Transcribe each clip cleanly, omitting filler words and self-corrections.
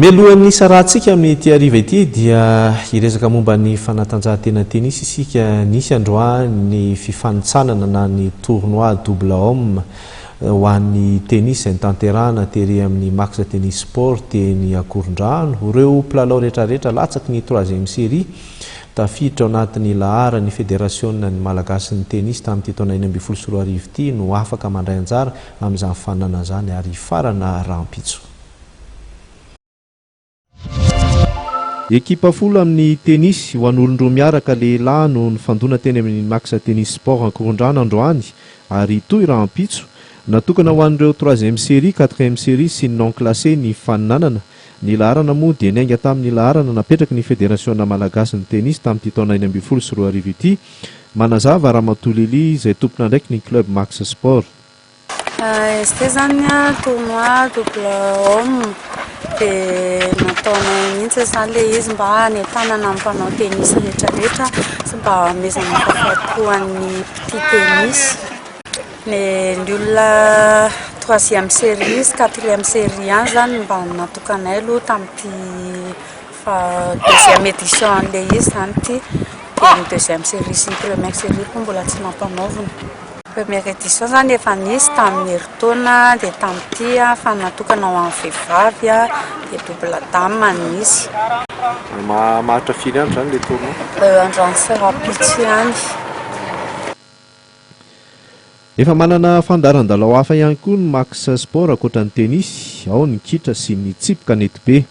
Mialohan'ny hisarahantsika amin'ity hariva ity dia hiresaka momba ny fanatanjahantena tennis isika. Nisy androany ny fifanintsanana na ny tournoi double homme ho an'ny tennis izay notanterahana tery amin'ny Max Tennis Sport teny Akorondrano. Ireo mpilalao rehetrarehetra latsaky ny troisième série tafiditra ao anatin'ny laharan'ny federasionan'ny Malagasin'ny tennis tamin'ity taona 2016 ity no afaka mandray anjara amin'izany faninana izany ary hifarana rahampitso. Ekipa folo amin'ny tenisy ho an'olon-droa miaraka lehilahy no nifandona teny amin'ny Max Tennis Sport Ankorondrano androany ary hitohy rahampitso. Natokana ho an'ireo troisième série, quatrième série sy ny non classé ny faninanana. Ny laharana moa dia niainga tamin'ny laharana napetraky ny Federasiona malagasin'ny tenisy tamin'ity taona 2016 ity. Manazava Ramatoa Lily izay tompon'andraikitry ny Club Max Sport. Izy ity izany tournoi double homme dia nataonay mihitsy izany ilay izy mba hanentanana ny mpanao tennis rehetra rehetra sy mba hanomezana fahafaham-po an'ny mpitia tennis. Ny olona troisième série sy quatrième série ihany izany no mba natokanay aloha tamin'ity deuxième édition an'ilay izy izany ity. Dia ny deuxième série sy ny première série koa mbola tsy nampanaovina. Première édition izany efa nisy tamin'ny herintaona dia tamin'ity fa natokana ho an'ny vehivavy dia double dame no nisy. Maharitra firy andro izany ilay tournoi? Androany sy rahampitso ihany. Efa manana fandaharan-dalao hafa ihany koa ny Max Sport ankoatra ny tenisy, ao ny kitra sy ny tsipy kanetibe.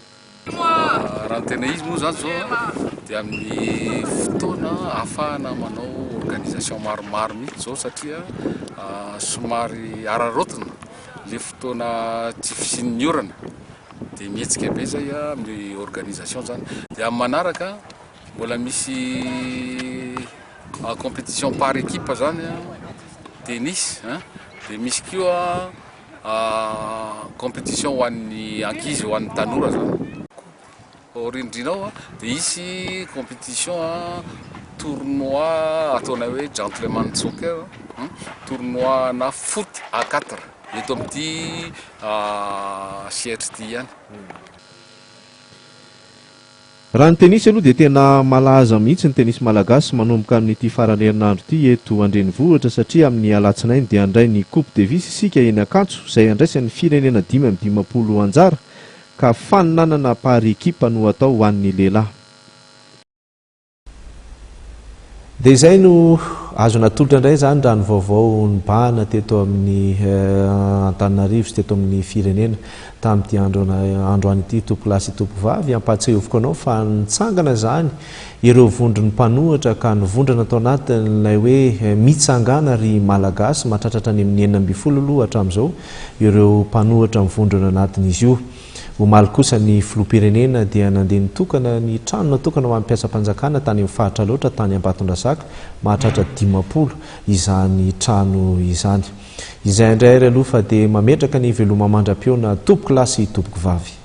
Raha ny tena izy moa izany izao dia amin'ny fotoana ahafahana manao organisation maromaro mihitsy izao satria somary araraotina ilay fotoana tsy fisian'ny orana dia mihetsika be izay amin'ny organisation izany. Dia amin'ny manaraka mbola misy compétition par équipe izany tennis dia misy koa Compétition ho an'ny ankizy, ho an'ny tanora zany. Aoriandriana ao dia hisy compétition tournoi ataonay hoe gentleman soccer, tournoi na foot à quatre eto amin'ity sehatra ity ihany. Raha ny tenisy aloha dia tena malaza mihitsy ny tenisy malagasy manomboka amin'ity faran'ny herinandro ity eto an-drenivohitra satria amin'ny alatsinainy dia handray ny Coupe Davis isika eny Ankatso izay handraisan'ny firenena 55 anjara ka faninanana par ekipa no atao ho an'ny lehilahy. Dia izay no azo natolotra indray izany raha ny vaovao nibahana teto amin'ny Antananarivo sy teto amin'ny firenena tamin'ity andro androany ity tompolahy sy tompovavy. Ampahatsiahoviko anao fa nitsangana izany ireo vondron'ny mpanohitra ka nivondrana tao anatin'ilay hoe mitsangàna ry Malagasy mahatratra hatrany amin'ny 16 aloha hatramin'izao ireo mpanohitra mivondrona anatin'izy io. Omaly kosa ny filoham-pirenena dia nandeha nitokana ny trano natokana ho an'ny mpiasam-panjakana tany amin'ny faritra Alaotra tany Ambatondrazaka, mahatratra 50 izany trano izany. Izay indray ary aloha fa dia mametraka ny veloma mandra-pihaona tompokolahy sy tompokovavy.